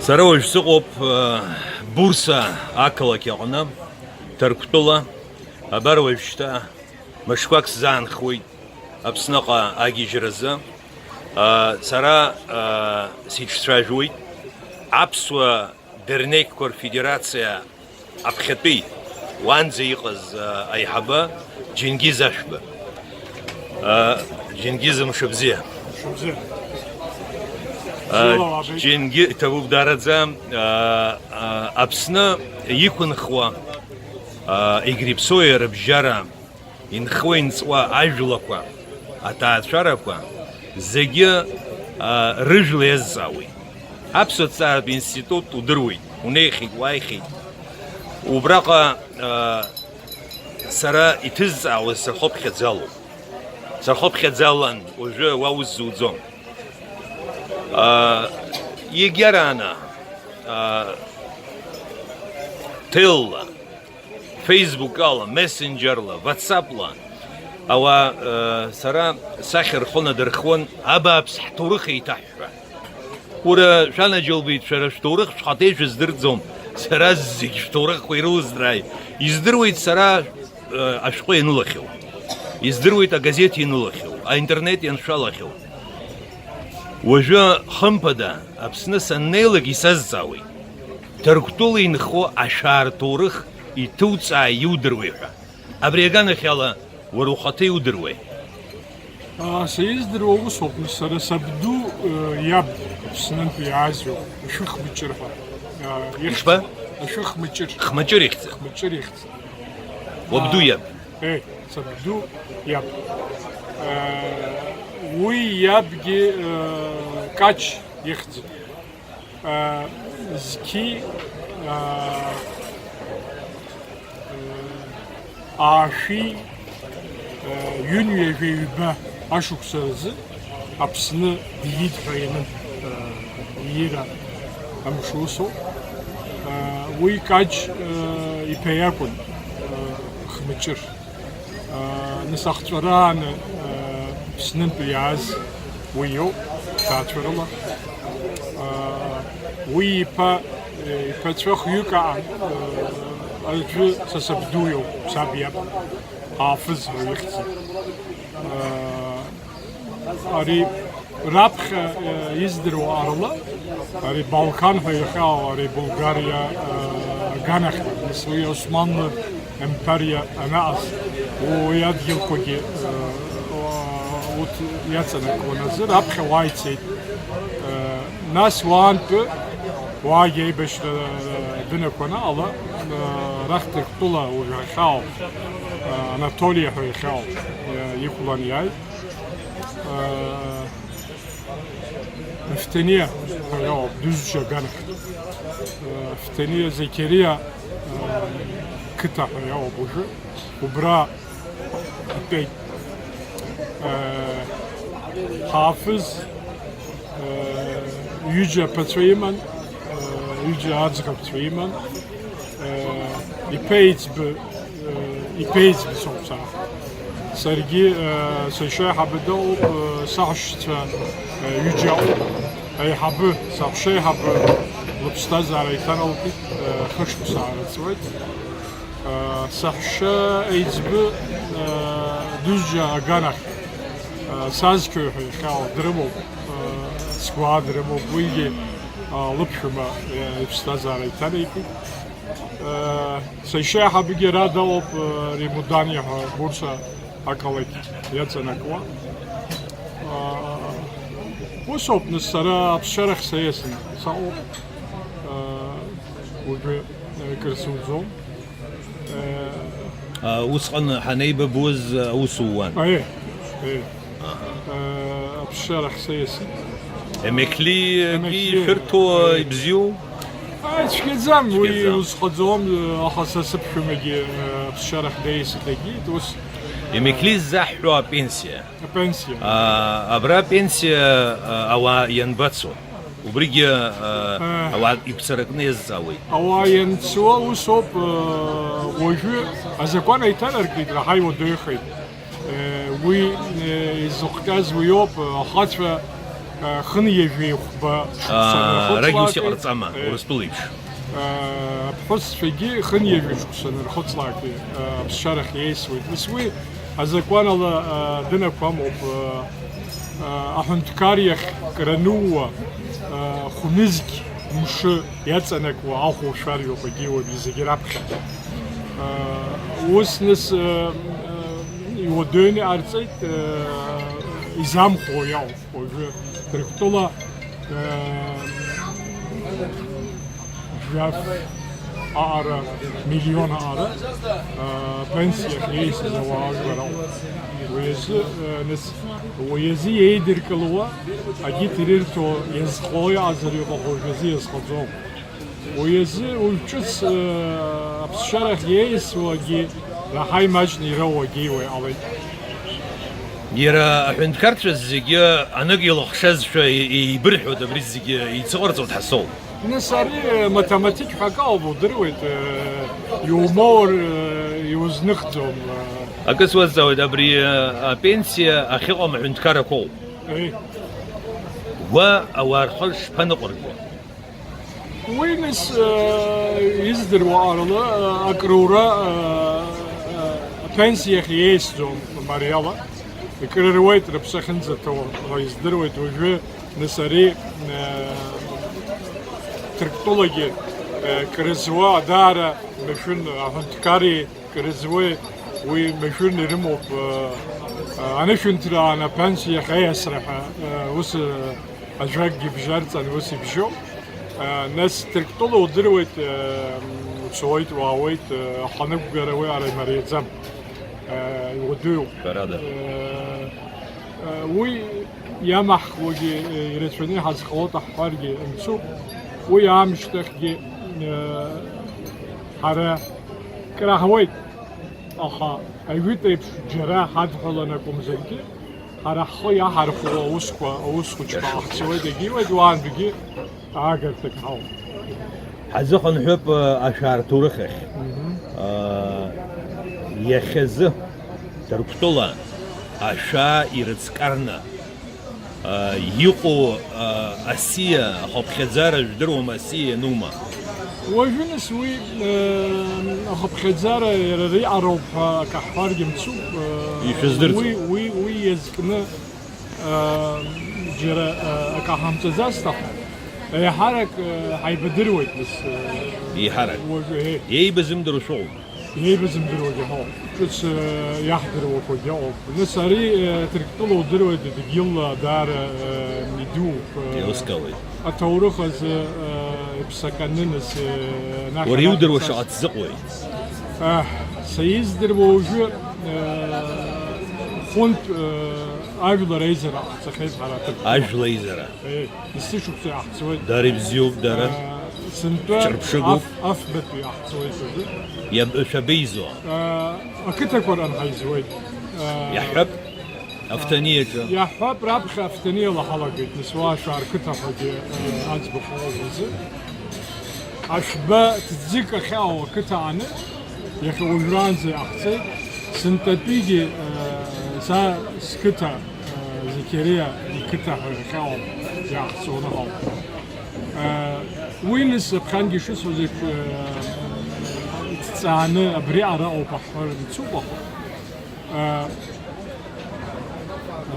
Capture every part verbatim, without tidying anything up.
Сара уажә сыҟоуп, э, Бурса ақалақь аҟны, Ҭырқәтәыла. Абар уажәшьҭа мышқәак сзаанхуеит Аԥсныҟа агьежьразы. Э, сара, э, сиҿцәажәоит. Аԥсуа дырнеқьқәа рфедерациа аԥхьатәи, уанӡа иҟаз, а, аиҳабы Џьенгиз Ашәба. А, Џьенгиз, мшыбзиа. Мшыбзиа. А, бзиала уаабеит. Џьенгиз, иҭабуп даараӡа, а, а, Аԥсны иқәынхуа, а, егьреиԥсоу рыбжьара инхо-инҵуа ажәлақәа, аҭаацәарақәа зегьы, а, рыжәла иазҵаауеит. Аԥсуа ҭҵааратә институт удыруеит, унеихьеит, уааихьеит. Убраҟа, а, сара иҭызҵаауаз сырхыԥхьаӡалоуп. Сырхыԥхьаӡалан, уажәы уа ус зуӡом. А, егьарааны, а, ҭелла, Facebook-ала, мессенџьерла, WhatsApp-ла ауаа, э, сара сахьа рхы надырхуан, абааԥс, ҳҭоурых еиҭаҳҳәа. Уара, шәанаџьалбеит, шәара шәҭоурых шәхаҭа ишәыздырӡом, сара зегь шәҭоурыхқәа ирылыздрааит. Издыруеит сара, э, ашәҟәы ианылахьоу, издыруеит агазеҭ ианылахьоу, аинтернет ианшәалахьоу. Уажәы, хымԥада, Аԥсны саннеилак исазҵаауеит, Ҭырқәтәыла инхо ашәаа рҭоурых иҭуҵаа иудыруеи ҳәа. Абри аганахьала уара ухаҭа иудыруеи? Аа, са издыруа усоуп, сара сабду, э, иаб Аԥснынтәи иааз иоуп, Ашәых Мыҷыр ҳәа. Аа, ихьӡ-, Ишԥа? Ашәых Мыҷыр. Хмыҷыр ихьӡ. Хмыҷыр ихьӡ. Уабду иаб? Э, сабду иаб. Э, уи иабгьы, э, Каҷ ихьӡ. Э, зқьи, э, э, аашәи, э, ҩынҩажәи ҩба ашықәса рзы Аԥсны диит ҳәа ианын, э, иира амш усоуп. Э, уи Каҷ, э, иԥа иакәын, э, Хмыҷыр. Нысахҵәарааны, Аԥснынтәи иааз уи иоуп, ҭаацәарыла. Уи иԥа, иԥацәа хҩык аан, аӡәы са сабду иоуп, саб иаб, Ҳафыз ҳәа ихьӡын. Ари раԥхьа, э, издыруа арла, ари Балкан ҳәа ихьаау, ари Булгариа, э, аганахь, нас уи Османлы империа анаҟаз, уи адгьылқәагьы, э, урҭ иаҵанакуан азы, раԥхьа уа ицеит. Э, нас уаантәы, уаагьы аибашьра, э, дынақәа анаҟала, э, арахь Ҭырқәтәыла уажә ҳахьаау, э, Анатолиа ҳәа ихьаау, э, иқәлан иааит. Э, Ефҭениа ҳәа иоуп, Дузџьа аганахь. Э, Ефҭениа Зекериа, э, қыҭа ҳәа иоуп уажәы. Убра итәеит. Э, Ҳафыз, э, ҩыџьа аԥацәа иман, э, ҩыџьа аӡӷабцәа иман. Э, иԥеиӡбы, э, иԥеиӡбы соуп сара. Саргьы, э, сашьеиҳабы дыҟоуп, э, саҳәшьцәа, э, ҩыџьа ыҟоуп. Аиҳабы, саҳәшьеиҳабы лыԥсҭазаара иҭаналкит, э, хышықәса аарыҵуеит. Э, саҳәшьа еиҵбы, э, Дузџьа аганахь, э, Сазқьои ҳәа ихьаау дрымоуп, э, сгәаа дрымоуп, уигьы, э, лыԥшәма, э, иԥсҭазаара иҭанаикит. Сашьа еиҳабгьы ара дыҟоуп, Римудани ҳәа Бурса ақалақь иаҵанакуа. Усоуп, нас, сара аԥсшьарахь саиасны саҟоуп. Уажәы кыр суӡом. А, усҟан ҳанеибабоз аус ууан? Аиеи, аиеи. Аҳа. Э, аԥсшьарахь саиасит. Емеқьлигьы Емеқьли. Ишәырҭо, аиеи, ибзиоу? Ааи, цәгьаӡам, уи, цәгьаӡам, узхаӡом, аха са сыԥшәмагьы, э, аԥсшьарахь даиасит, егьит, ус. Емеқьли ззаҳҳәо апенсиа. Апенсиа. А, абра апенсиа, а, ауаа ианбацо? Убригьы, а, Э. ауаа игәцаракны иазҵаауеит. Ауаа ианцо усоуп, э, уажәы азакәан еиҭанаркит, раҳаиуа дыҩхеит. Э, уи, э, изыхҟьаз уиоуп, э, ахацәа, Хынҩажәи хәба шықәса Аа, арагь ус нырхыҵлакеи, иҟарҵама, э, Урыстәыла еиԥш? Э, аԥҳәысцәагьы хынҩажәи шықәса нырхыҵлакеи, э, аԥсшьарахь иеисуеит. Нас уи азакәанала, э, дынақәамоуп, э, э, аҳәынҭқар иахь кранууа, э, хәнызқь мшы иаҵанакуа ахәылшәар иоуп, агьиуаҩ зегьы раԥхьа. Э, ус нас, э, э, иуадаҩны иҟарҵеит, э, изамхо иауп. Уажәы Ҭырқәтәыла, э, жәаф аҟара, миллион аҟара, э, пенсиахь иеисыз ауаа ажәлар ауп. Уи азы, э, нас, уи азы еидыркылауа, агьыҭ ирырҭо иазхо иҟазар иҟахо, уажәазы иазхаӡом. Уи азы уажә ҿыц, э, аԥсшьарахь иеисуагьы раҳа имаҷны ироуагьы уи ҟалеит. Иара аҳәынҭқарцәа зегьы анык илыхшазшәа и-, еибырҳәоит абри зегьы еицыҟарҵо дҳасоуп. Нас ари, э, математик ҳәа акы ауп, удыруеит, э, иумоур, э, иузныхӡом, э. Акы суазҵаауеит, абри, э, апенсиа ахьыҟам аҳәынҭқаррақәоуп. Еи. Уа ауаа рхы шԥаныҟәырго? Уи, нас, э, издыруа аарла, э, акрура, э, э, апенсиахь иеисӡом мариала. Икрыруеит рыԥсы ахьынӡаҭоу ҳәа издыруеит. Уажәы, нас, ари, э, Ҭырқәтәылагьы, э, крызуа, даара машәын аҳәынҭқари крызуеи, уи машәырны ирымоуп, э, э, анышәынҭра аан апенсиахь аиасра ҳәа, э, ус, э, ажәакгьы бжьарҵан, ус ибжьоуп. Э, нас Ҭырқәтәыла удыруеит, э, уцоит, уаауеит, э, аханықәгара уи ара имариаӡам. Э, иуадаҩуп. Ҳәарада. Э, э, уи иамаҳкуагьы, э, ирацәаны иҳазхауеит ҳҳәаргьы мцуп. Уи аамышьҭахьгьы, э, ҳара краҳауеит. Аха ажәытә еиԥш џьара ҳадҳәалан акәымзаргьы, ҳара ҳхы иаҳархәо аусқәа, аус хәыҷқәа ҟаҳҵауеит, егьиуеит, уаантәгьы аагарҭак ҳауп. Ҳазыхынҳәып, э, ашәаа рҭоурых ахь. Мгм. Э, иахьазы Ҭырқәтәыла ашәаа ирыцкарны Иҟоу асиа, ахыԥхьаӡара жәдыруама, асиа ианума? Уажәы нас уи ахыԥхьаӡара иара ариаҟароуп ҳәа акы ҳҳәаргьы мцуп. Ишәыздырӡом. Уи, уи, уи иазкны џьара акы ҳамҵаӡацт, аха еиҳарак ҳаибадыруеит нас. Еиҳарак. Уажәы, еи. Еибазымдыруа шәыҟоуп. Иеибазымдыруагьы ҳауп, ҿыц, э, иаҳдыруақәагьы ыҟоуп. Нас ари, э, Ҭырқәтәыла удыруеит, дгьылла даара, э, идууп, э, еилыскаауеит. Аҭоурых азы, э, иԥсаканы, нас, э, анахь Уара анахь иудыруа ицаз. Шаҟа ҭзыҟои? Аҳ, са издыруа уажәы, э, хәынтә, э, ажәлар аизара ҟаҳҵахьеит ҳара аҭырқәтәыла. Ажәла аизара. Еи, есышықәса иаҳҵуеит. Дара ибзиоуп, дара. Э, сынтәа Шәырԥшыгоуп. Аф-, афбатәи иаҳҵуеит азы. Иаб-, шәабеизо? Э, ақыҭақәа ран ҳаизуеит. Э, Иаҳҳәап, Автаниаҿы. Иаҳҳәап, раԥхьа Автаниала ҳалагеит, нас уа Ашәаа рқыҭа ҳәагьы, э, аӡбахә ауп азы. Ашәба ҭӡык ахьаау ақыҭа ааны, иахьа уажәраанӡа иаҳҵеит. Сынтәатәигьы, э, са сқыҭа, э, Зақьариа иқыҭа ҳәа иахьаау иаҳҵоны ҳауп. Э, уи нас аԥхьангьы ишысҳәоз еиԥш, э, иҭҵааны абри араҟа ауп аҳҳәар мцуп, аха, э, э,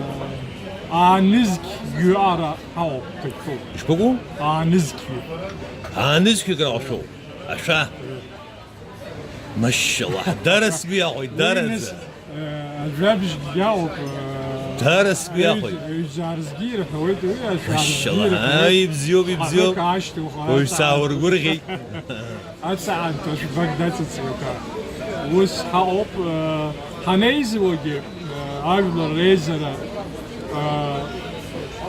аанызқь ҩаҟара ҳауп, ҭакәтәуп. Ишԥакәу? Аанызқь ҩы. Аанызқьҩык раҟа шәоуп. Ашәа. Машьшьала, дара сгәы иахәеит, дара Уи нас, нӡа. Э, ажәабжьгьы иаауп, э, Дара сгәы иахәеит. Аҩ-, аҩӡаарзгьы ирҳәауеит, уи ашәаарзгьы Машьшьала, ирҳәауеит. Аи, ибзиоуп, ибзиоуп. Аҳәык аашьҭухуа Уажә аҵаан. Саургәырӷьеит. Аҵаанҭа шәбак дацыцуеит, а. Ус ҳаҟоуп, э, ҳанеизуагьы, э, ажәлар реизара, э,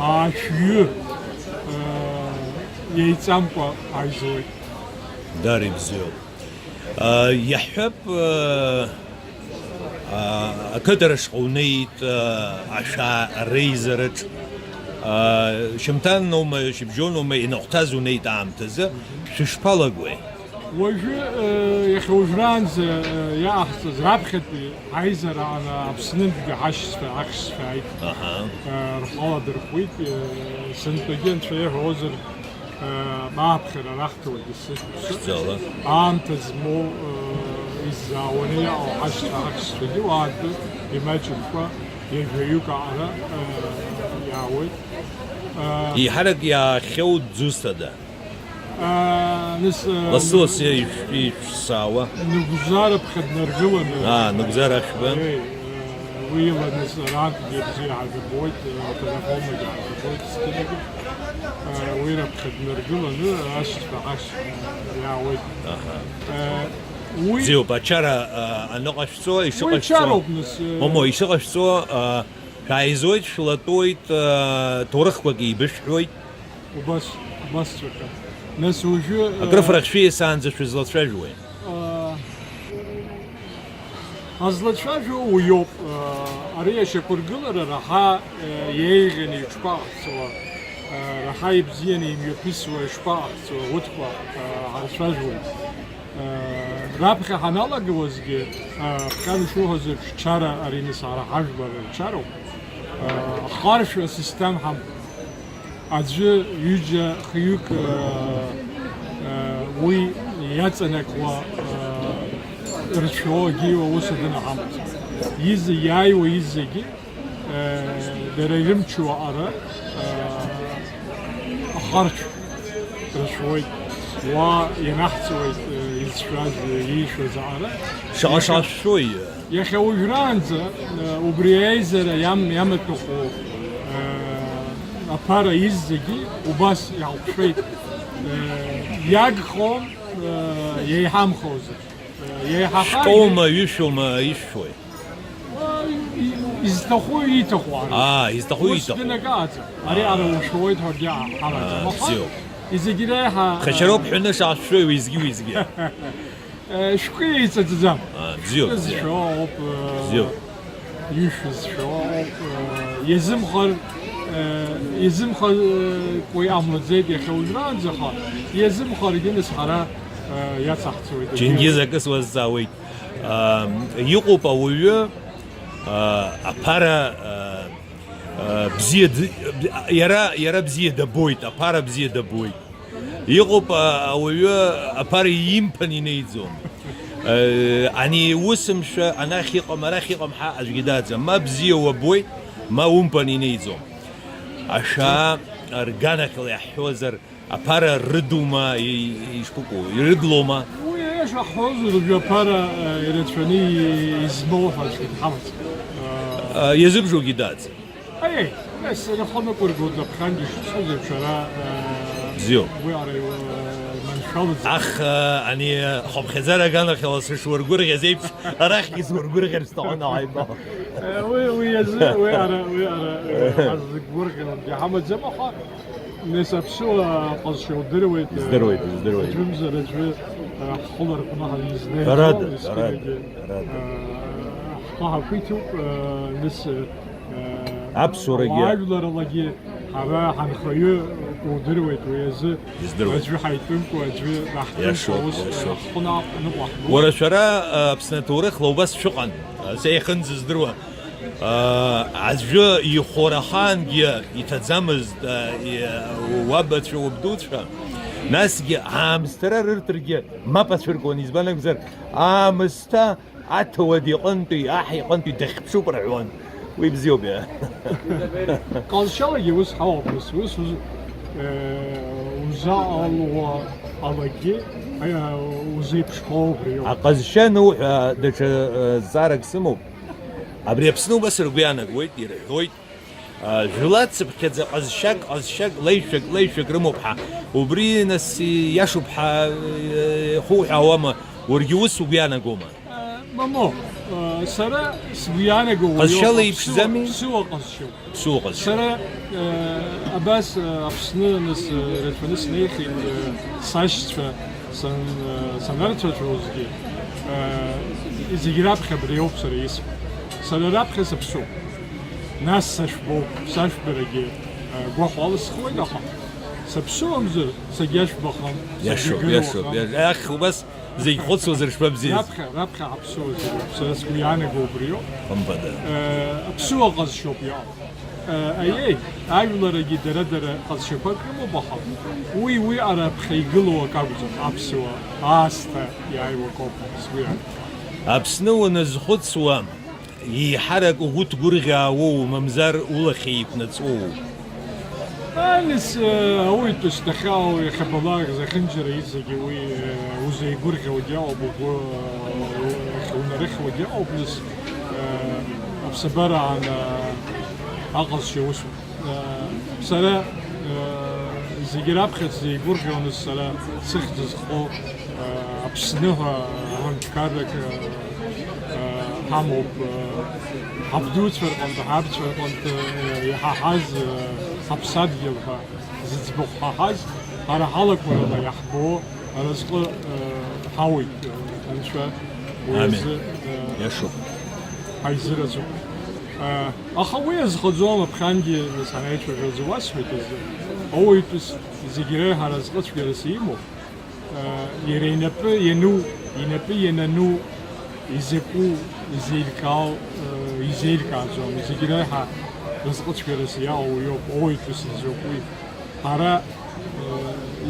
аашәҩы, э, еиҵамкәа ҳаизуеит. Дара ибзиоуп. Иаҳҳәап, ақыҭара шҟа унеит, ашәаа реизараҿ, шьымҭаноума, шьыбжьоноума инахәҭаз унеит аамҭазы, шәышԥалагои? Уажәы, э, иахьа уажәраанӡа, э, иааҳҵаз раԥхьатәи ҳаизара аан Аԥснынтәгьы ҳашьцәа, ахьшьцәа ааит. Аҳа. Э, рхала дырхәит, э, сынтәагьы анцәа иҳәозар, э, ааԥхьара рахьҭауеит есышықәса. Хьӡала. Аамҭа змоу, э, иззаауаны иаау ҳашьцәа, ахьшьцәагьы уаантәы имаҷымкәа ҩажәаҩык аҟара, э, иаауеит. Э, Еиҳарак иаахьоу дзусҭада? Аа, нас, э, Лассы-лассы ишә-, ишәсаауа. Нугзар аԥхьа днаргыланы. Аа, Нугзар Ашәба. Еи, э, уи ила нас арантәгьы бзиа ҳазырбоит, э, ателефонлагьы ҳазырбоит, зқьынагьы. Э, уи раԥхьа днаргыланы, ашьцәа ҳашьцәа иаауеит. Аҳа. Э, уи Бзиоуп, ачара, а, аныҟашәҵо, уи ишыҟашәҵо. Чароуп, нас, э, Момо, ишыҟашәҵо, а, шәааизоит, шәлатәоит, а, ҭоурыхқәак еибышәҳәоит. Убас, убасҵәҟьа. Нас уажәы, э, Акрыфарахь шәиасаанӡа шәызлацәажәои? Э, ҳазлацәажәо уиоуп. Э, ари ашьақәыргылара раҳа, э, еиӷьын ишԥаҟаҳҵауа, э, раҳа ибзианы имҩаԥысуа ишԥаҟаҳҵауа, урҭқәа, э, ҳарцәажәуеит. Э, раԥхьа ҳаналагауазгьы, э, ԥхьан ишуҳәаз еиԥш, чара ари нас ара ҳажәлар рчароуп. Э, ахаршә асистем ҳамоуп. Аӡәы, ҩыџьа, хҩык, э, э, уи иаҵанакуа, э, рцәоу агьиуа ус адын аҳамаӡам. Изы иааиуа изегьы, э, дара ирымчу аҟара, э, ахаршә ршәуеит. Уа ианаҳҵауеит, э, изшәаз, э, иишәаз аҟара. Шаҟа-шаҟа шәшәои? Иахьа уажәраанӡа, э, убри аизара иам-, иамаҭәахәу, э, аԥара иззагьы убас иаалԥшуеит. Э, иагхом, э, еиҳамхозар. Э, еиҳахаргьы Шәкоума, ҩышәоума ишәшәои? Э, и-, изҭаху ииҭаху ара. Аа, изҭаху Ус ииҭаху. Дынакаӡам. Ари ара ушәоит ҳәагьы ҳамаӡам. Аа, Аха бзиоуп. Изегьы реиҳа, Ԥхашьароуп э, ҳәаны шаҳшәшәои уеизгьы-уеизгьы. Э, шәҟәы еиҵаӡаӡам. А, бзиоуп, Шәҟәы бзиоуп. Зшәоуп, э, Бзиоуп. Ишәа зшәоуп, э, иазымхар, э, иазымхакәа иҟамлаӡеит иахьа уажәраанӡа, аха иазымхаргьы нас ҳара, э, иацаҳҵоит. Џьенгиз акы суазҵаауеит. Ам, иҟоуп ауаҩы, а, аԥара, а, а, бзиа д-, иара, иара бзиа дабоит, аԥара бзиа дабоит. Иҟоуп, а, ауаҩы аԥара имԥан инеиӡом. Э, ани усымшәа, анахь иҟам, арахь иҟам ҳәа аӡәгьы дааӡам. Ма бзиа уабоит, ма умԥан инеиӡом. Ашәаа рганахьала иаҳҳәозар, аԥара рыдума, и-, ишԥыкәу, ирыдлома? Уи аиаша ҳҳәозар, уажәы аԥара, э, ирацәаны и-, измоу ҳәа аӡәгьы дҳамаӡам. Э, А, иазыбжоугьы дааӡам. Аиеи, нас рхы ныҟәыргоит, аԥхьангьы шәцоз еиԥш, ара, э, Бзиоуп. Уи ара, э, маншәалаӡам. Ах, э, ани, э, хыԥхьаӡара аганахьала сышуаргәырӷьаз еиԥш, арахьгьы суаргәырӷьар сҭахын, ааиба. Э, уи, уи азы, уи ара, уи ара, э, ҳазгәырӷьаргьы ҳамаӡам, аха, нас аԥсуа ҟазшьа удыруеит, э, Издыруеит, издыруеит. Аӡәымзар аӡәы, э, ҳхәыларҟны ҳаизнеиуа, Ҳәарада, есқьынагьы, ҳәарада, ҳәарада. Э, ҳхы ҳақәиҭуп, э, нас, э, Аԥсуарагьы. Ауаажәларлагьы ҳара ҳанхаҩы удыруеит, уи азы Издыруеит. Аӡәы ҳаитәымкәа, аӡәы даҳтәымкәа, Иашоуп, ус, иашоуп. Ҳхы наҟ-, ныҟәаҳгоит. Уара шәара, а, Аԥсны аҭоурыхла убас шәыҟан, а, са иахьынӡаздыруа, а, аӡәы ихәарахаангьы иҭаӡамызт, а, и-, уабацәа, уабдуцәа, насгьы аамсҭара рырҭаргьы мап ацәыркуан, избан акәзар, аамсҭа Аҭауад иҟынтәи, аҳ иҟынтәи дахьԥшуп рҳәон. Уи бзиоуп, иа. Ҟазшьалагьы ус ҳауп, ус, ус, ус, э, узаалуа алагьы, э, узеиԥшхо убриоуп. Аҟазшьа ануҳәа, даҽа, э, зҵаарак сымоуп. Абри Аԥсны убас ргәы иаанагоит, ирҳәоит. Жәлацыԥхьаӡа ҟазшьак, ҟазшьак, леишәак, леишәак рымоуп ҳәа. Убри, нас, иашоуп ҳәа, э, хуҳәаауама, уаргьы ус угәы иаанагома? Э, мамоу, э, сара сгәы иаанаго уаҩуп. Ҟазшьала иԥшӡами? Ԥсыуа, ԥсыуа ҟазшьоуп. Ԥсыуа ҟазшьоуп. Сара, э, абас, э, Аԥсны, нас, э, ирацәаны снеихьеит, э, сашьцәа сан-, э, санарцәажәозгьы, э, зегь раԥхьа абри ауп сара исҳәо. Сара раԥхьа сыԥсуп. Нас сашәбоуп, сашәбарагьы, э, гәахәала схуеит, аха Саԥсуамзар, сагьашәбахам, иашоуп, сагьыгыруахам. Иашоуп, иаш-, ах, убас зегь хәыцуазар шԥабзиаз? Раԥхьа, раԥхьа ҳаԥсуа зегьы, сара сгәы иаанаго убриоуп. Хымԥада. Э, аԥсуа ҟазшьоуп иҟоу. Э, аиеи, ажәларагьы дара-дара ҟазшьақәак рымоуп, аха уи, уи араԥхьа игылоу акы акәӡам, аԥсуа аасҭа иааиуа акоуп, сгәы иаанагоит. Аԥсны уаназхәыцуа, еиҳарак угәы ҭгәырӷьаауоу, мамзар улахь еиқәнаҵоу? Анис, э, ауаҩытәыҩса дахьаау иахьабалак зехьынџьара иҵегьы уи, э, узеигәырӷьауагьы ауп, угәы, э, унарыхьуагьы ауп, нас, э, аԥсабара аан, э, аҟазшьа усуп. Э, сара, э, зегьы раԥхьа сзеигәырӷьоны сара сыхьӡ зхоу, э, Аԥсны ҳәа аҳәынҭқаррак, э, э, ҳамоуп, э, ҳабдуцәа рҟынтә, ҳабацәа рҟынтә, э, иҳаҳаз, э, ҳаԥсадгьыл ҳәа зыӡбахә ҳаҳаз, ҳара ҳалақәарала иаҳбо аразҟы, э, ҳауеит, э, Анцәа уи Амин. Азы, э, Иашоуп. Ҳаизыраӡом. Э, аха уи азхаӡом, аԥхьангьы, нас, ҳанаицәажәоз уасҳәеит азы. Ауаҩытәыс зегь реиҳа аразҟы цәгьарас имоуп. Иара инапы иану, инапы ианану, изакәу, изеилкаау, изеилкааӡом, зегь реиҳа разҟыцәгьарас иаауа уиоуп, ауаҩытәыҩса изакәи. Ҳара,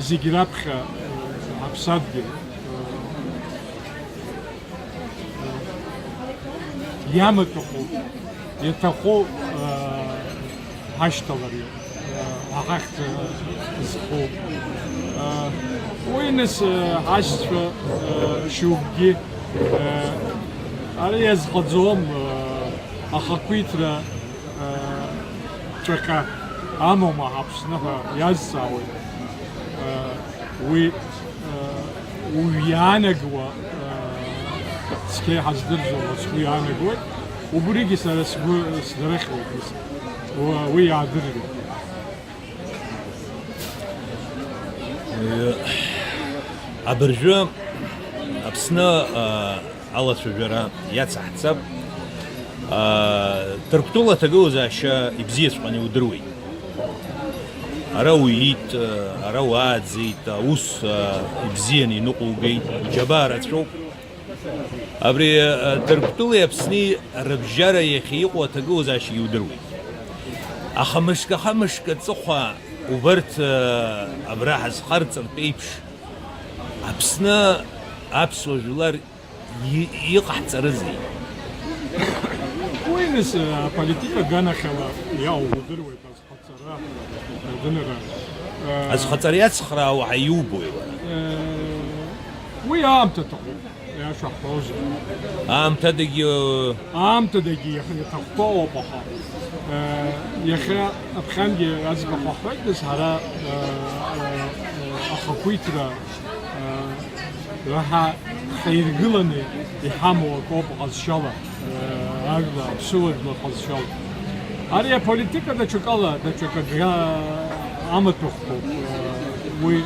зегь раԥхьа, ҳаԥсадгьыл, иамаҭәахәуп, иаҭаху, ҳашьҭалар иоуп, ҳахьӡ зху. Уи нас, ҳашьцәа, шьоукгьы, ара иазхаӡом, ахақәиҭра, ҵәаҟьа амоума Аԥсны ҳәа иазҵаауеит. Уи, уи иаанагауа, цқьа иҳаздырӡом, сгәы иаанагоит. Убригьы сара сгәы снарыхьуеит, уи иаадырроуп. Абыржәы Аԥсны, алацәажәара иацаҳҵап. Ҭырқәтәыла аҭагылазаашьа ибзиаҵәҟьаны иудыруеит. Ара уиит, ара уааӡеит, аус ибзианы иныҟәугеит, уџьабаа рацәоуп. Абри Ҭырқәтәылеи Аԥсни рыбжьара иахьа иҟоу аҭагылазаашьагьы иудыруеит. Аха мышк-аха мышк аҵыхәа убарҭ абра ҳазхарҵартә еиԥш, Аԥсны аԥсуа жәлар И-, иҟаҳҵарызеи? Уи нас, аполитика аганахьала иаудыруеит азхаҵара, адынра. Азхаҵара иацхраауа ҳәа иубои уара? Уи аамҭа аҭахуп, иашаҳҳәозар. Аамҭадагьы. Аамҭадагьы иаҳ-, иаҭаххоуп, аха, иахьа аԥхьангьы аӡбахә аҳәоит, нас ҳара, ахақәиҭра, Раҳа ҳаиргыланы иҳамоу акоуп ҟазшьала, ажәлар, аԥсуа жәлар ҟазшьала. Ари аполитика даҽакала, даҽакы амаҭәахәқәоуп, уи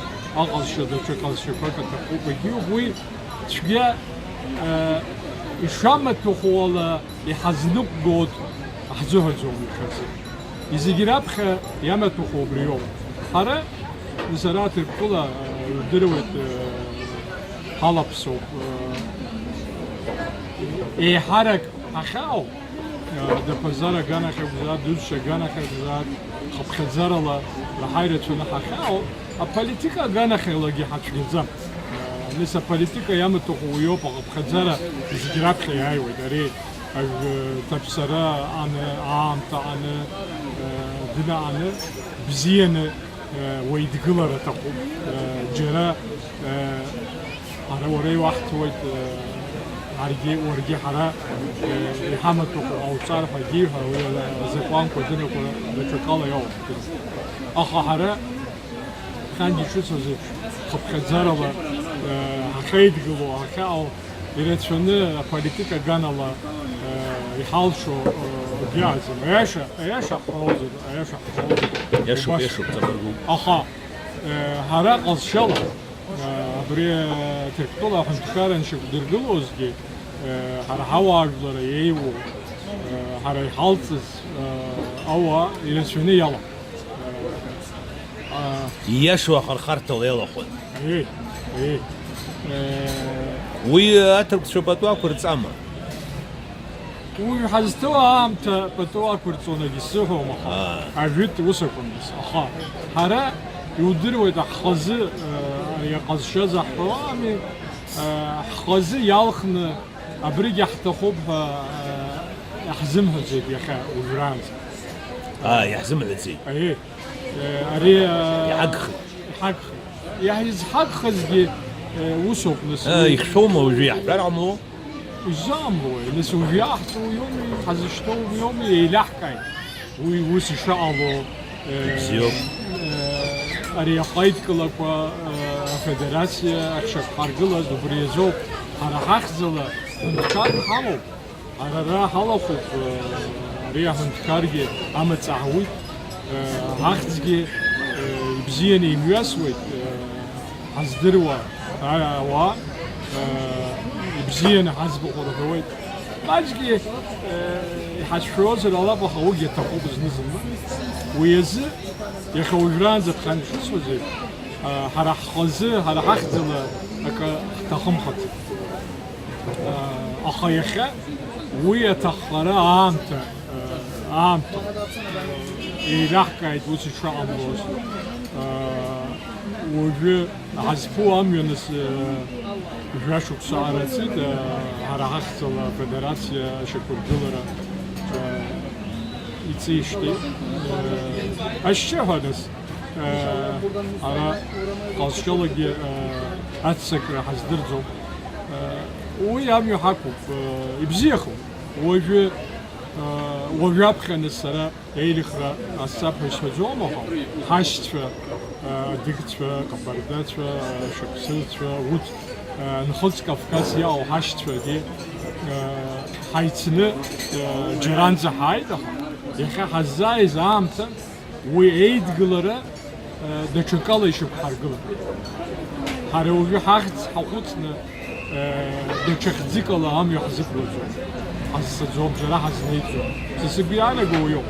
аҟазшьа даҽа ҟазшьақәак аҭахуп, егьиуп, уи цәгьа, ишамаҭәахәу ала иҳазныҟәгоит, ҳзыҳәаӡом иахьазы. Зегь раԥхьа иамаҭәахәу убриоуп. Ҳара, нас, ара Ҭырқәтәыла, э, удыруеит, э, ҳалаԥсоуп, э, еиҳарак ҳахьаау, э, даԥазар аганахь акәзаат, дусша аганахь акәзаат, хыԥхьаӡарала раҳа ирацәаны ҳахьаау, аполитика аганахьалагьы ҳацәгьаӡам. Э, нас аполитика иамаҭәахәу уиоуп, ахыԥхьаӡара зегь раԥхьа иааиуеит. Ари Аг-, ҭаԥсара аны, аамҭа аны, э, днааны, бзианы, э, уеидгылар аҭахуп. Э, џьара, э, ара уара иуаҳҭоит, э, аргьы, уаргьы ҳара, э, иҳамаҭәахә ҟауҵар ҳәагьы ҳәа уи азакәанқәа дырақәа даҽакала иоуп. Аха ҳара Хангьы ишыцыз еиԥш, хыԥхьаӡарала, э, ҳахьеидгыло, ҳахьаау ирацәаны аполитика аганала, э, иҳалшо, э, акгьы ыҟаӡам. Аиаша, аиаша ҳҳәозар, аиаша ҳҳәозар. Иашоуп, убас. Иашоуп, ҵабыргуп. Аха, э, ҳара ҟазшьала, э, абри, э, Ҭырқәтәыла аҳәынҭқарра ншьақәдыргылозгьы, э, ҳара ҳауаажәлар иеиуоу, э, ҳара иҳалҵыз, э, ауаа ирацәаны иалан. Ииашоу ахырхарҭала иалахәын. Еи, еи. Уи аҭырқәцәа пату ақәырҵама? Уи ҳазҭоу аамҭа пату ақәырҵон, егьсыҳәом, аха. Аа. Ажәытә ус акәын, аха ҳара иудыруеит, ҳхазы, э, иҟазшьаз ҳҳәоами, э, ҳхазы иалхны абригьы ҳҭахуп ҳәа, э, иаҳзымҳәаӡеит иахьа уажәраанӡа. Аа, иаҳзымҳәаӡеит. Аиеи. Э, ари, э, Иҳагхеит. Иҳагхеит. Иаҳ-, изҳагхазгьы, э, усоуп, нас, Э, уи ихьшәоума уажәы иаҳҳәар ҟамло? Изаамлои? Нас уажәы иаҳҵо иоуми, ҳазышьҭоу иоуми, еилаҳкааит. Уи ус ишыҟало, э, Ибзиоуп. Э, ари ахаидкылақәа, э, афедерациа ахьшьақәҳаргылаз убри азоуп. Ҳара ҳахьӡала ҳәынҭқар ҳамоуп. Ара ара ҳалахәуп, э, ари аҳәынҭқаргьы амаҵ аҳауеит, э, ахьӡгьы, э, ибзианы имҩасуеит, э, ҳаздыруа, а, ауаа, э, ибзианы ҳаӡбахә рҳәауеит. Маҷгьы, э, иҳацәшәозар ҟалап, аха уигьы аҭахуп зны-зынла. Уи азы, иахьа уажәраанӡа ԥхьан ишысҳәаз еиԥш, э, ҳара ҳхазы, ҳара ҳахьӡала акы ҳҭахымхац. Аха иахьа уи аҭаххара аамҭа, аамҭа еилаҳкааит ус ишыҟамлоз. Уажәы ҳазқәу амҩа нас, жәашықәса ҟанаҵеит, ҳара ҳахьӡала афедерациа ашьақәыргылара иҵижьҭеи. Ашьшьыҳәа нас, ара ҟазшьалагьы аццакра ҳаздырӡом. Уи амҩа ҳақәуп, ибзиахоит. Уажәы, уажәаԥхьаны сара еилыхра ҟасҵап ҳәа исҳәаӡом, аха ҳашьцәа, адыгцәа, ҟабардацәа, шықәсылцәа, урҭ, нхыҵ Кавказ иҟоу ҳашьцәагьы, ҳаицны, џьаранӡа ҳааит, аха иахьа ҳаззааиз аамҭа, уи еидгылара, э, даҽакала ишьақәҳаргылап. Ҳара уажәы ҳахьӡ ҳахәыцны, э, даҽа хьӡыкала амҩа ҳзықәлаӡом, ҳазцаӡом, џьара ҳазнеиӡом. Са сгәы иаанаго уиоуп.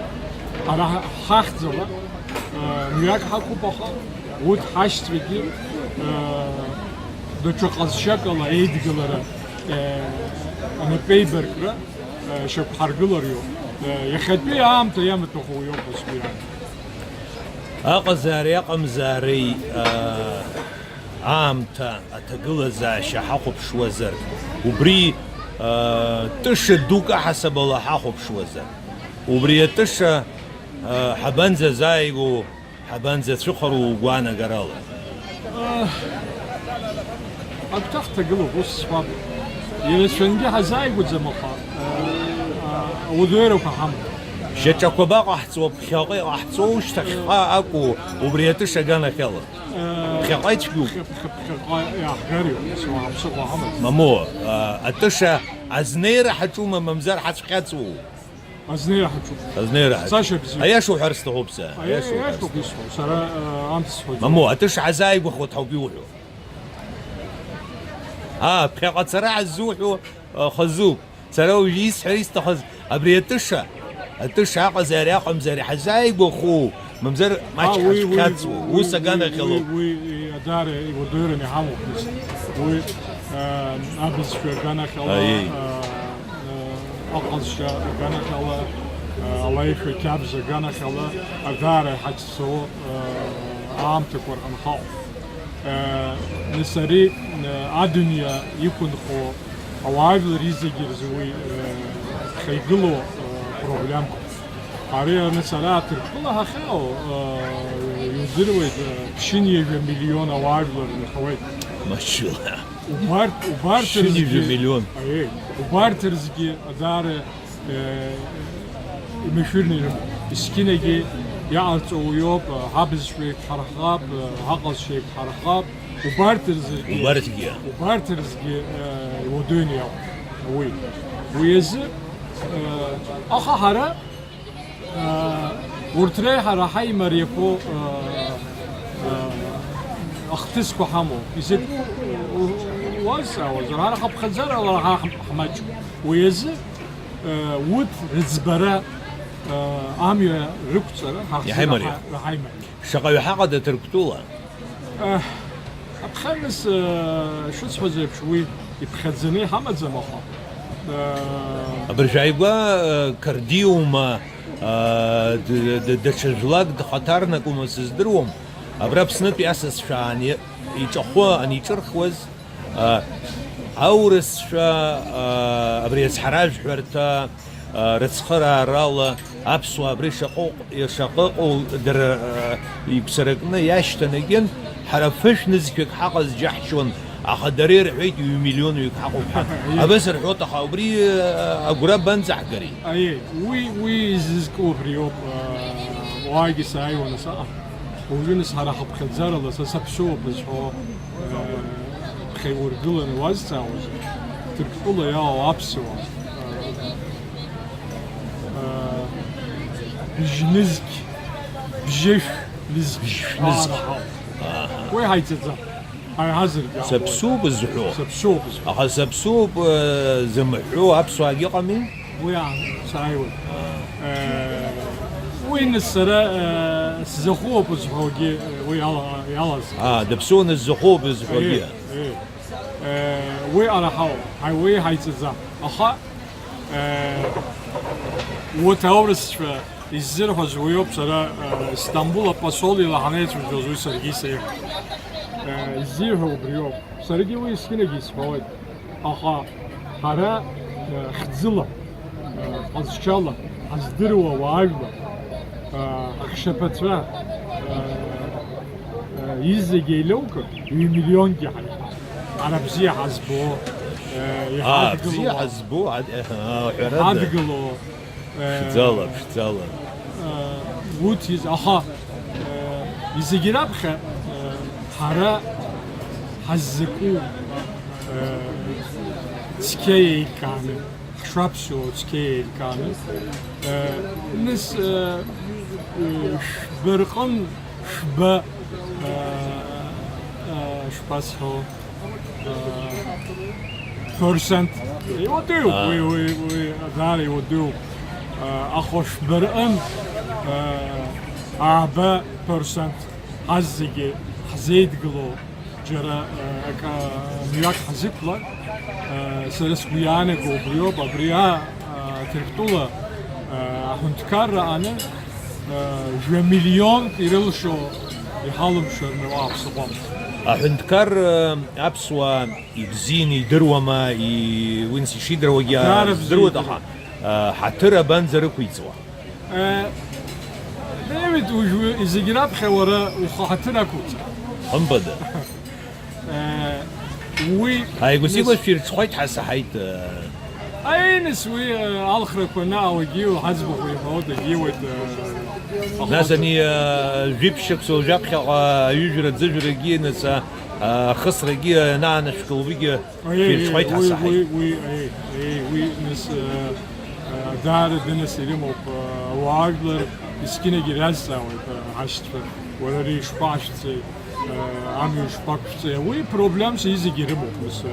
Ҳара ҳа-, ҳахьӡала, э, мҩак ҳақәуп, аха урҭ ҳашьцәагьы, э, даҽа ҟазшьакала еидгылара, э, анапеибаркра, э, шьақәҳаргылариоуп. Э, иахьатәи аамҭа иамаҭәахә уиоуп, ас уи аамҭа. Аҟазаареи аҟамзаареи, аа, аамҭа аҭагылазаашьа ҳахәаԥшуазар, убри, аа, тыша дук аҳасабала ҳахәаԥшуазар, убри атыша, аа, ҳабанӡазааигәоу, ҳабанӡацәыхароу угәаанагарала? Агәҭа ҳҭагылоуп, ус сҳәап. Ирацәангьы ҳазааигәаӡам, аха, аа, ауадаҩрақәа ҳамоуп. Шьаҿақәа абаҟаҳҵо, ԥхьаҟа иҟаҳҵоу, шьҭахьҟа акәу, убри атыша аганахьала? Ԥхьаҟа ицәгьоуп. Ԥхьа-, ԥхьа-, ԥхьаҟа иаҳгариоуп, ус уаҳа ԥсыхәа ҳамаӡам. Мамоу, а, атыша азнеира ҳаҿума, мамзар ҳацәхьаҵуоу? Азнеира ҳаҿуп. Азнеира ҳаҿуп. Ҳцашьа бзиоуп. Аиаша уҳәар сҭахуп сара, аиаша уҳәар сҭахуп. Аиашоуп исҳәо. Сара, а, амц сҳәаӡом. Мамоу, атыша ҳазааигәахоит ҳауп иуҳәо. Аа, ԥхьаҟа ацара ҳаззуҳәо, а, хазуп. Сара уажәы исҳәар исҭахыз абри атыша, атыша аҟазаари аҟамзаари ҳазааигәахоу, мамзар маҷк ҳацәхьаҵуа, ус аганахьала. Уи, уи, уи, уи, уи, даара иуадаҩраны иҳамоуп, нас. Уи, а, абызшәа аганахьала, аиеи, а, а, аҟазшьа аганахьала, а, алаишәа қьабз аганахьала, даара иҳацәцауа, а, аамҭақәа рҟынхаҟ. Э, нас ари, э, адунеи иқәынхо ауаажәлар изегьы рзы уи, э, ԥхьа игылоу, э, проблемқәа. Ари, нас, ара Ҭырқәтәыла ҳахьаау, э, иудыруеит, э, ԥшьынҩажәа миллион ауаажәлар нхауеит. Машәыла. Убарҭ, убарҭ рзгьы, ԥшьынҩажәа миллион. Аиеи, убарҭ рзгьы, даара Э, имашәырны ирымоуп. Есқьынагьы иҟарҵо уиоуп, ҳабызшәа еиқәҳархап, ҳаҟазшьа еиқәҳархап, убарҭ рзгьы, убарҭгьы, убарҭ рзгьы, э, иуадаҩны иҟоуп уи. Уи азы, э, аха ҳара, э, урҭ реиҳа ҳаимариақәоу, э, э, ахҭысқәа ҳамоуп. Изакә у-, у-, уазҵаауазар, ҳара ҳаԥхьаӡарала ҳа ҳмаҷуп. Уи азы Урҭ рыӡбара, Амҩа рықәҵара ҳахьӡара Иҳаимариоуп. Ҳа-, раҳаимариоуп. Шаҟаҩы ҳаҟада Ҭырқәтәыла? Аҳ, аԥхьаназ, э, шысҳәаз еиԥш, уи иԥхьаӡаны иҳамаӡам, аха, э, Абыржәы ааигәа, э, кардиоума, э, д-, д-, даҽа жәлак дхаҭарнакума сыздыруам. Абра Аԥснытәи асасцәа ани-, иҿахәы аниҿырхуаз, э, аурысцәа, э, абри ацҳаражәҳәарҭа, рыцхыраарала аԥсуаа абри шаҟа-, шаҟа ыҟоу дара, э, игәцаракны иашьҭан, егьын, ҳара фышә нызқьҩык ҳаҟаз џьаҳшьон, аха дара ирҳәеит, ҩ-миллион ҩык ҳаҟоуп ҳәа. Абас рҳәоит, аха убри, э, агәра банӡаҳгари? Аиеи, уи, уи изызку убриоуп, э, уаагьы сааиуаны саҟам. Уажәы нас ҳара ҳаԥхьаӡарала са саԥсуоуп зҳәо, э, ԥхьа иургыланы уазҵаауазар, Ҭырқәтәыла иалоу аԥсуаа, э, э, бжьнызқь, бжьышә нызқь. Бжьышә нызқь. Ара ҳауп. Аҳа. Уи ҳаиҵаӡам. Ҳаиҳазаргьы ҳауеит. Саԥсуоуп зҳәо. Саԥсуоуп зҳәо. Аха саԥсуоуп, э, зымҳәо аԥсуаагьы ыҟами? Уи аан, сааиуеит. Э, уи нас сара, э, сзахәоуп зҳәогьы, э, уи ала-, иалаз. А, дыԥсуаны сзахәоуп зҳәогьы. Э, э. Э, уи ара ҳауп, ҳаи-, уи ҳаиҵаӡам. Аха, э, урҭ аурысцәа иззырҳәаз уиоуп, сара, э, Стамбул апосол ила ҳанеицәажәоз уи саргьы исеиҳәеит. Э, иззиҳәо убриоуп. Саргьы уи есқьынагьы исҳәауеит. Аха ҳара, э, хьӡыла, э, ҟазшьала ҳаздыруа уаажәлар, э, ҳахьшьаԥацәа, э, э, изегьы еилеукы, ҩ-миллионгьы ҳаиҳа. Ара бзиа ҳазбо, э, Аа, иҳадгыло, бзиа ҳазбо, ад-, аҳәарада. Иҳадгыло, Ԥшӡала, ԥшӡала. Урҭ из-, аха, э, изегьы раԥхьа, э, ҳара ҳаззаку, э, цқьа еилкааны, ҳшаԥсуа цқьа еилкааны, э, нас, э, э, шәба рҟын, шәба, э, э, шԥасҳәо, Percent. Иуадаҩуп, Аа. уи, уи, уи, даара иуадаҩуп. Ахәышәбарҟын, ааба percent ҳаззегьы ҳзеидгыло џьара, акы, мҩак ҳазықәлар, сара сгәы иаанаго убриоуп, абри, а, Ҭырқәтәыла, аҳәынҭқарра аны, жәа миллионк ирылшо иҳалымшарны уа ҳзыҟәам. Аҳәынҭқар, аԥсуаа ибзианы идыруама, и-, уи нас ишидыруагьы Даара бзиа здыруеит, идыруеит. Аха, а, ҳаҭыр абанӡа рықәиҵауа? Э, Дэвид, уажәы зегь раԥхьа уара ухы ҳаҭыр ақәуҵа. Ымбада. Э, уи Ааигәа-сигәа нас шәирҽхәеит ҳәа саҳаит, э. Аиныс уи, э, алхрақәа наауагьы, ҳаӡбахә иҳәо дагьиуеит, э, Нас аха ани, э, жәиԥшьак соужәаԥхьаҟа аҩыжәра аӡыжәрагьы, нас, а, ахысрагьы анаанашәкыл, уигьы Аиеи, шәирҽхәеит ҳәа уи, саҳаит. Уи, уи, аиеи, аиеи, уи, нас, э, э, даара дынас ирымоуп, э, ауаажәлар, есқьынагьы иразҵаауеит, э, ҳашьцәа, уара ари ишԥашәҵеи, э, амҩа ишԥақәшәҵеи, уи проблемс изегьы ирымоуп, нас, э,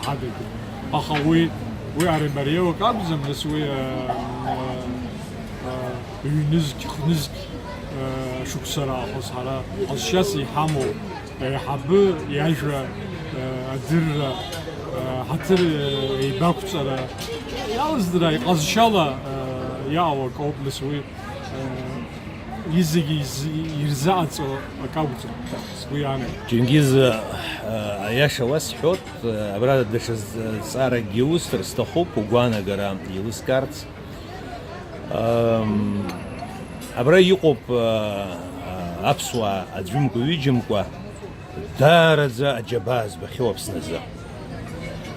ҳадагьы. Аха уи, уи ари мариоуак акәӡам, нас уи, э, э, э, ҩнызқь, хнызқь, э, шықәса раахыс ҳара ҟазшьас иҳамоу, аиҳабы иажәа, э, адырра, э, ҳаҭыр, э, еибақәҵара, иалыздыра, иҟазшьала, э, иаауа акоуп, нас уи, э, изегьы из-, ирзаҟаҵо акы акәӡам, сгәы иаанагоит. Џьенгиз, э, аиаша уасҳәоит, э, абра даҽа з-, зҵааракгьы усҭар сҭахуп, угәаанагара еилыскаарц. Ам, абра иҟоуп, а, а, аԥсуаа аӡәымкәа-ҩыџьамкәа даараӡа аџьабаа збахьоу Аԥсназы.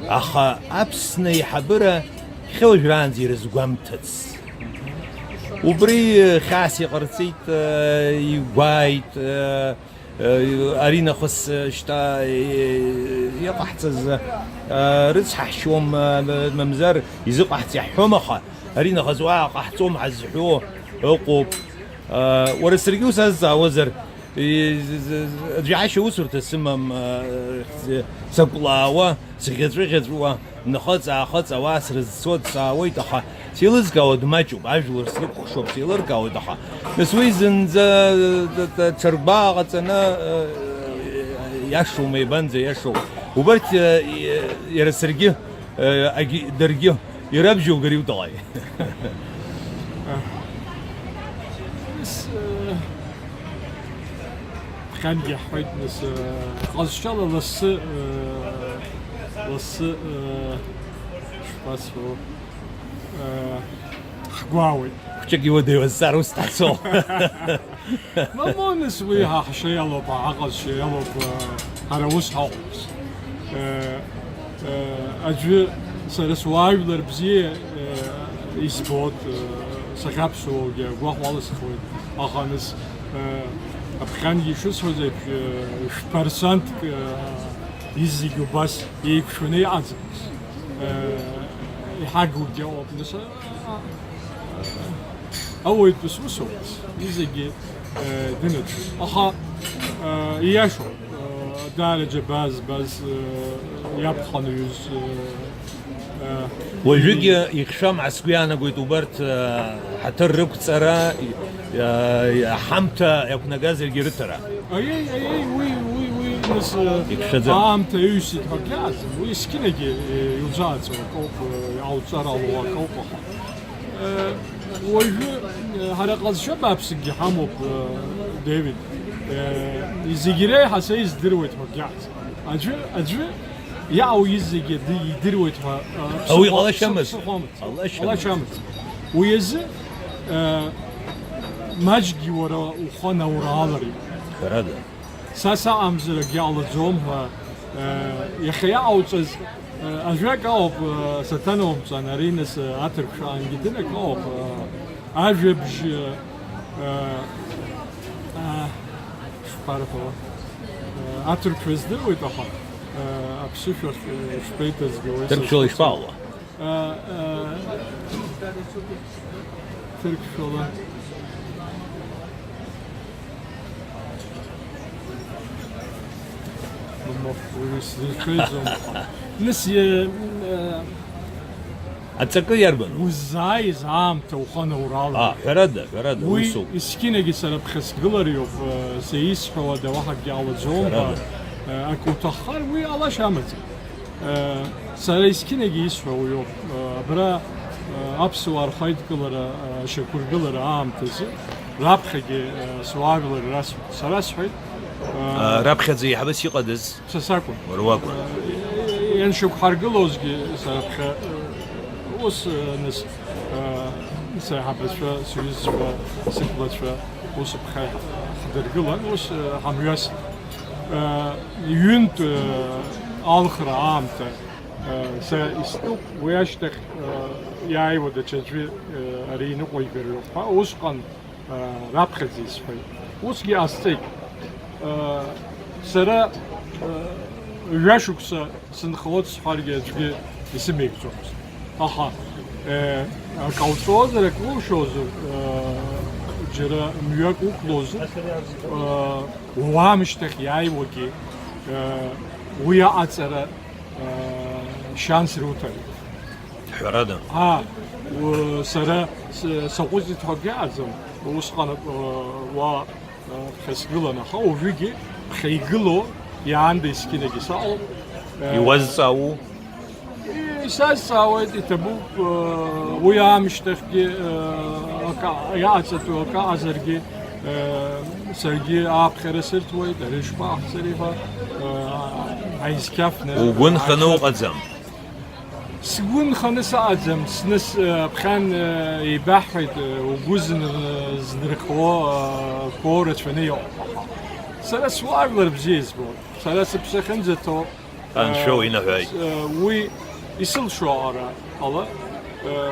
Аха Аԥсны аиҳабыра хьауажәраанӡа ирызгәамҭац. Убри, э, хьаас иҟарҵеит, э, игәааит, э, Ари нахыс шьҭа иҟаҳҵаз рыцҳаҳшьуам, мамзар изыҟаҳҵ иаҳҳәом, аха ари нахыс уаҟа ҟаҳҵом ҳазҳәо ыҟоуп. Уара саргьы усазҵаауазар, аӡәы иашьа усурҭа сымам, сакәлаауа, сӷьаҵәыӷьаҵәуа. Нхыҵ-аахыҵ ауаа срызцо дҵаауеит, аха Сеилызкаауа дмаҷуп, ажәлар срыкәхшоуп, сеилыркаауеит, аха нас уи зынӡа, т-, т-, ҽыргәаа ҟаҵаны, э, иашоума, ибанӡа иашоу? Убарҭ, э, и-, иара саргьы, э, агьи-, даргьы ирабжьоугар иуҭалааи? С-, э, Ԥхьангьы иаҳҳәеит, нас, э, ҟазшьала лассы, э, лассы, э, шԥасҳәо, э, ҳгәаауеит. Хәҷык иуадаҩу азҵаара ус даҳцо. Мамоу, нас уи ҳа ҳшеилоуп, ҳа ҳаҟазшьа иалоуп, э, ҳара ус ҳаҟоуп. Э, э, аӡәы сара суаажәлар бзиа, э, избоит, э, сахьаԥсуоугьы агәаҟ уаласхуеит, аха нас, э, аԥхьангьы ишысҳәоз еиԥш, э, шә-, парсантк, э, изегьы убас еиқәшәаны иҟаӡамыз, э, иҳагугьы ыҟоуп, нас, э, ауаҩытәыс усоуп, изегьы, э, дынаӡоит. Аха, э, ииашоуп, э, даараӡа баз, баз, э, иабхәаны ҩыз, э, э, Уажәыгьы ихьшәам ҳәа сгәы иаанагоит убарҭ, э, ҳаҭыр рықәҵара, э, ҳамҭа иақәнагазаргьы рыҭара. Аиеи, аиеи, уи, уи, уи, нас, э, Иԥшаӡам. Аамҭа ҩсит ҳәа акгьы ыҟаӡам. Уи есқьынагьы, э, иузааӡо акоуп, э, иҟауҵар ауа акоуп, аха. Э, уажәы, э, ҳара ҟазшьа бааԥсыкгьы ҳамоуп, э, Дэвид. Э, зегь реиҳа са издыруеит ҳәа акгьы ыҟаӡам. Аӡәы, аӡәы иаауиз зегьы ди-, идыруеит ҳәа, э, Ауи ԥсыхәа-, ҟалашьамызт. ԥсыхәамызт. Ҟалашьамызт. Ҟалашьамызт. Уи азы, э, маҷгьы уара ухы анауралари. Ҳәарада. Са саҟамзар акгьы ҟалаӡом ҳәа, э, иахьа иаҟауҵаз, э, ажәак ауп, э, саҭанаумҵан, ари нас, э, аҭырқәшәаангьы дынак ауп, э, ажәабжь, э, э, шԥарҳәо, э, аҭырқәшәа здыруеит, аха, э, аԥсышәахь, э, шԥеиҭазгауеи? Ҭырқәшәала ишԥаҟало? Э, э, ҭырқәшәала. Мамоу, уи сзеиҿеиӡом. Нас, э, э, Аҵакы иарбан? Уззааиз аамҭа уханаурала. А, ҳәарада, ҳәарада, Уи усоуп. Есқьынагьы сара ԥхьа сгылар иоуп, э, са исҳәауада уаҳа акгьы ҟалаӡом ҳәа, Ҳәарада. Э, акы уҭаххар, уи ҟалашьа амаӡам. Э, сара есқьынагьы исҳәо уиоуп. Э, абра, э, аԥсуаа рхаидкылара, э, ашьақәыргылара аамҭазы, раԥхьагьы, э, суаажәлар расҳәеит. Сара сҳәеит, э, А, раԥхьаӡа еиҳабыс иҟадаз? Са сакәын. Уара уакәын. Э, ианшьақәҳаргылозгьы сара ԥхьа, э, ус, э, нас, э, саиҳабацәа, сҩызцәа, сықәлацәа, ус ԥхьа ҳдыргылан, ус, э, ҳамҩасит. Э, ҩынтә, э, алхра аамҭа, э, са истәуп, уи ашьҭахь, э, иааиуа даҽаӡәы, э, ари иныҟәигар ҳәа, усҟан, э, раԥхьаӡа исҳәеит. Усгьы ҟасҵеит. Э, сара, э, жәашықәса сынхауеит сҳәаргьы аӡәгьы исымеигӡомызт. Аха, э, акы ҟауҵозар, акы улшозар, э, џьара мҩак уқәлозар, э, уамышьҭахь иааиуагьы, э, уи аҟаҵара, э, шьанс руҭарит. Ҳәарада. А, у-, сара с-, саҟәыҵит ҳәа акгьы ыҟаӡам. Усҟан, э, уа Ԥхьа сгылан, аха уажәыгьы ԥхьа игылоу иаанда есқьынагьы саҟоуп. Иуазҵаау? Исазҵаауеит, иҭабуп, уи аамышьҭахьгьы, акы иаҟаҵатәу акы аҟазаргьы, саргьы ааԥхьара сырҭоит, ари шԥаҟаҳҵари ҳәа, аизқьаф ныр-, Угәы нханы уҟаӡам? Сгәы нханы сыҟаӡам, сныс, э, ԥхьан, э, еибаҳҳәеит, э, угәы зын-, знырхуо, э, қәоу рацәаны иҟоуп. Сара суаажәлар бзиа избоит. Сара сыԥсы ахьынӡаҭоу, Анцәа э, уиныҳәааит. Э, уи исылшо аҟара ала, э,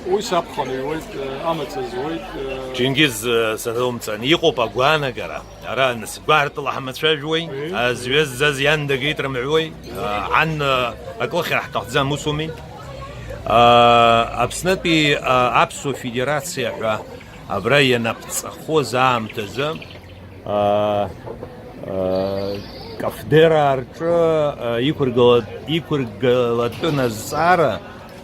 уи саԥхьаны иуеит, э, амаҵ зуеит, э. Џьенгиз, э, саноумҵан, иҟоуп агәаанагара. Ара, нас, гәаартыла ҳамацәажәуеи, Еи. Азҩа ззаз иан дагеит рымҳәуеи, а, ан, а, акылхьара ҳҭахӡам, ус ауми? А, Аԥснытәи, а, Аԥсуа Федерациа ҳәа абра ианаԥҵахоз аамҭазы, а, а, Кафдераа рҿы, а, иқәыргыла-, иқәыргылатәын азҵаара,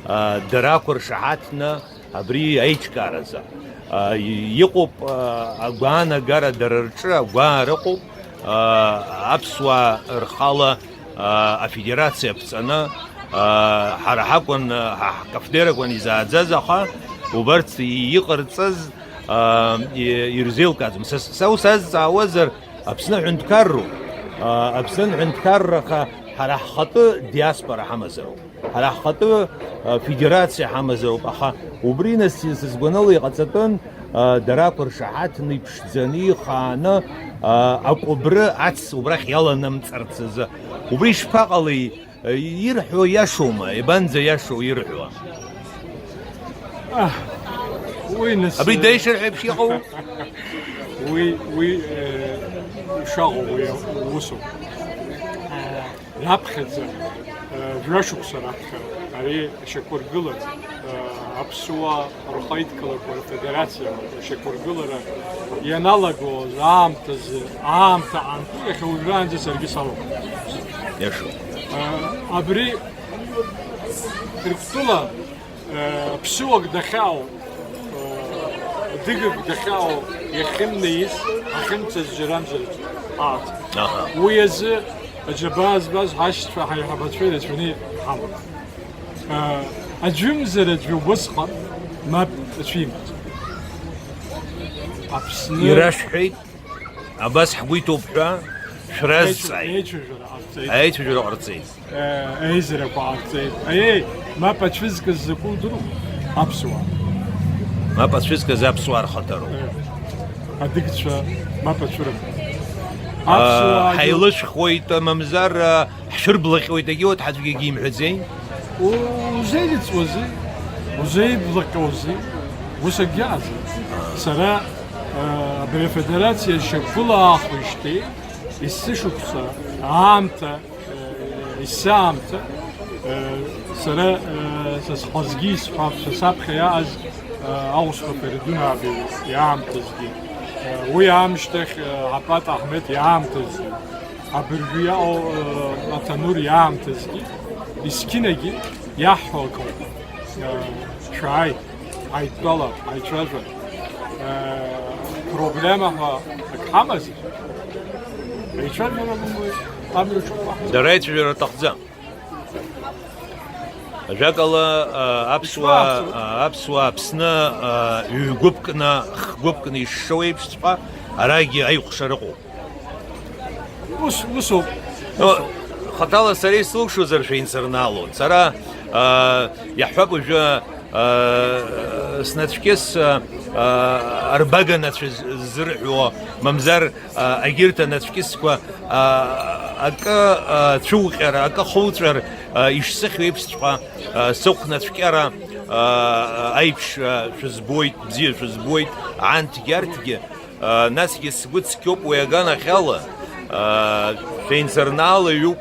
а, дара ақәыршаҳаҭны абри аиҿкааразы. А, и-, иҟоуп, а, агәаанагара дара рҿы, агәаара ыҟоуп, а, аԥсуаа рхала, а, афедерациа ԥҵаны, а, ҳара ҳакәын, а, ҳа ҳкафдер акәын изааӡаз, аха убарҭ иҟарҵаз, а, и-, ирзеилкааӡом. Са, са ус азҵаауазар, Аԥсны аҳәынҭқарроуп. А, Аԥсны аҳәынҭқарра, аха ҳара ҳхатәы диаспора ҳамазароуп. Ҳара ҳхатәы, а, федерациа ҳамазароуп, аха убри нас сызгәанала иҟаҵатәын, а, дара ақәыршаҳаҭны, иԥшӡаны, ихааны, а, акәыбры ац убрахь иаланамҵарц азы. Убри ишԥаҟалеи? Ирҳәо иашоума? Ибанӡа иашоу ирҳәо? Аҳ, уи нас, Абри э, деишар ҳәа еиԥш иҟоу? Уи, уи, э, ишаҟоу уи усуп. Э, раԥхьаӡа, э, жәашықәса раԥхьа ари ашьақәыргылан, э, аԥсуаа рхаидкылақәа рфедерациа ашьақәыргылара ианалагоз аамҭазы, аамҭа аанкыл иахьа уажәраанӡа саргьы салоуп. Иашоуп. Э, абри Ҭырқәтәыла, э, ԥсуак дахьаау, э, дыгак дахьаау иахьымнеиз, ахьымцаз џьарамзар ааҭ. Аҳа. Уи азы аџьабаа збаз ҳашьцәа, ҳаиҳабацәа ирацәаны ҳаман. Аӡәымзар аӡәы убысҟан мап ацәимаӡам. Аԥсны Ирашәҳәеит, абас ҳгәы иҭоуп ҳәа шәразҵааит. Еицәажәара ҟарҵеит. Аицәажәара ҟарҵеит. Еизарақәа ҟарҵеит. Аиеи, мап ацәызкыз закәу удыруеи? Аԥсуаа. Мап ацәызкыз аԥсуаа рхаҭароуп. Адыгцәа мап ацәырымгеит. Аԥсуаагьы ҳаилышәхуеит, мамзар, ҳшәырблаҟьоит, егьи урҭ аӡәгьы егьимҳәаӡеи? Узеилыҵуазеи? Узеиблаҟьозеи? Ус акгьы ыҟаӡам. Сара, э, абри афедерациа шьақәгылаахуеижьҭеи есышықәса аамҭа, э, есаамҭа, э, сара, э, са схазгьы исҳәап, са саԥхьа иааз, э, Аусбатәи Ардунаабеи иаамҭазгьы, э, уи аамышьҭахь, э, Ҳапат Аҳмеҭ иаамҭазгьы, абыржәы иаҟоу, э, Аҭанур иаамҭазгьы, есқьынагьы иаҳҳәо акоуп. Э, шәааи, ҳаидтәалап, ҳаицәажәап. Э, проблема ҳәа ак ҳамазар, еицәажәарала уи амҩаҿ ауп. Дара аицәажәара рҭахӡам. Ажәакала, а, аԥсуаа, Ишԥаҟоу? А, аԥсуаа Аԥсны, а, ҩ-гәыԥкны, х-гәыԥкны ишшоу еиԥшҵәҟьа, арагьы аиҟәшара ыҟоуп. Ус, усоуп. Ну, Усоуп. Хаҭала сара исылшозар шәеинсырнаалон. Сара, а, иаҳҳәап уажәы, а, снацәкьыс, а, а, арбага нацәа з-, ззырҳәо, мамзар, а, агьырҭ анацәкьысқәа, а, акы, а, цәуҟьара, акы хуҵәар, а, ишсыхьуеиԥшҵәҟьа, а, сыхә нацәкьара, а, аиԥш, а, шәызбоит, бзиа шәызбоит, анҭгьы арҭгьы, а, насгьы сгәы цқьоуп уи аганахьала, а, шәеинсырнаалаҩуп,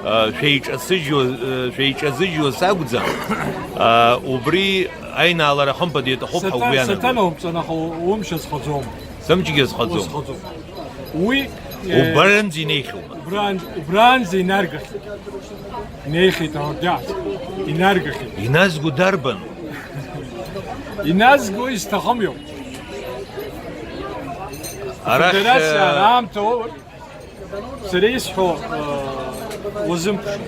а, шәеиҿасыжьуа, а, шәеиҿазыжьуа сакәӡам, а, убри аинаалара хымԥада иаҭахуп ҳәа угәы Сатан-, иаанагоит. Сатана умҵан, аха у-, умч азхаӡом. Сымчгьы азхаӡом. Узхаӡом. Уи, э, Убранӡа инеихьоума? Убран-, убранӡа инаргахьеит. Инеихьеит аургьац. Инаргахьеит. Иназго дарбану? Иназго изҭахым иоуп. Арахь, Афедерациа э, аамҭа уоур, сара исҳәо, э, уазымԥшын.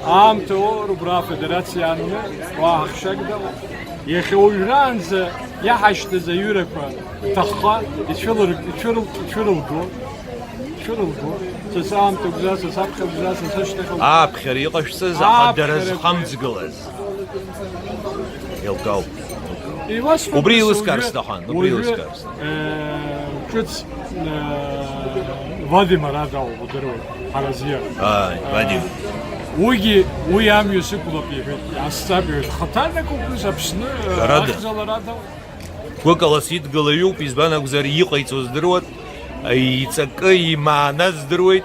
Аамҭа уоур, убра афедерациа ануны, уаҳа хшак дыҟам. Иахьа уажәраанӡа иаҳашьҭыз аҩырақәа ҭахха ицәылыр-, ицәырыл-, ицәырылго, ицәырылго, са саамҭа гәза, са саԥхьа гәза, са сашьҭахьа гәза. Аԥхьара иҟашәҵаз, аха дара Аԥхьара зхамҵгылаз. Еилкаауп. Иуасҳәап, Убри нас еилыскаар уажәы, сҭахын, убри уажәы, еилыскаар сҭахын. Э, ҿыц, э, Вадим Арадау удыруеит, Ҳаразиа. Ааи, Вадим. Уигьы уи амҩа сықәлап иҳәеит, иаасҵап иҳәеит. Хаҭарнакоуп ус Аԥсны, э, Ҳәарада. Ахьӡала Арадау. Гәыкала сидгылаҩуп, избан акәзар, иҟаиҵо здыруеит, иҵакы, имаана здыруеит.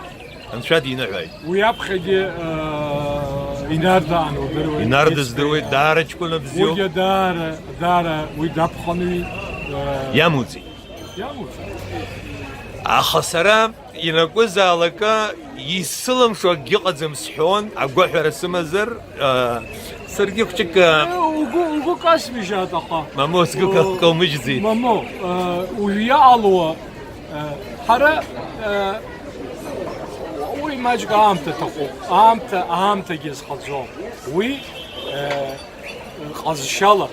Анцәа диныҳәааит. Уи аԥхьагьы, э, Инарда аан удыруеит. Инарда Ицқьа здыруеит, Инарда. Даара ҷкәына бзиоуп. Уигьы даара, даара уи дапхынҩит, э, Иамуӡеит. Иамуӡеит. Аха сара инакәызаалак исылымшо акгьы ыҟаӡам сҳәон, агәаҳәара сымазар, а, саргьы хәҷык, а, Угәы, угәы касмыжьааит аха. Мамоу, сгәы ка-, О, кылмыжьӡеит. Мамоу, а, уажә иаалуа, а, ҳара, а, уи маҷк аамҭа аҭахуп. Аамҭа, аамҭагьы азхаӡом. Уи, а, ҟазшьала,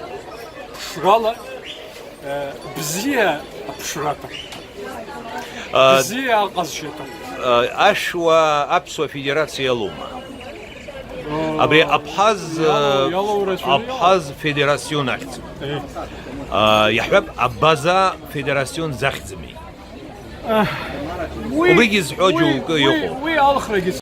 ԥшрала, Э, бзиа аԥшра аҭахуп. А, Бзиа аҟазшьа аҭахуп. А, Ашәуа Аԥсуа Федерациа иалоума? Э, Абри Абхаз, иалоу, э, иалоу рацәаҩы иалоу. Абхаз Федерацион ахьӡуп. Э. А, иаҳҳәап, Абаза Федерацион захьӡыми? Э, уи, Убригьы зҳәо уи, џьоукы уи, иҟоуп. Уи алхрагьы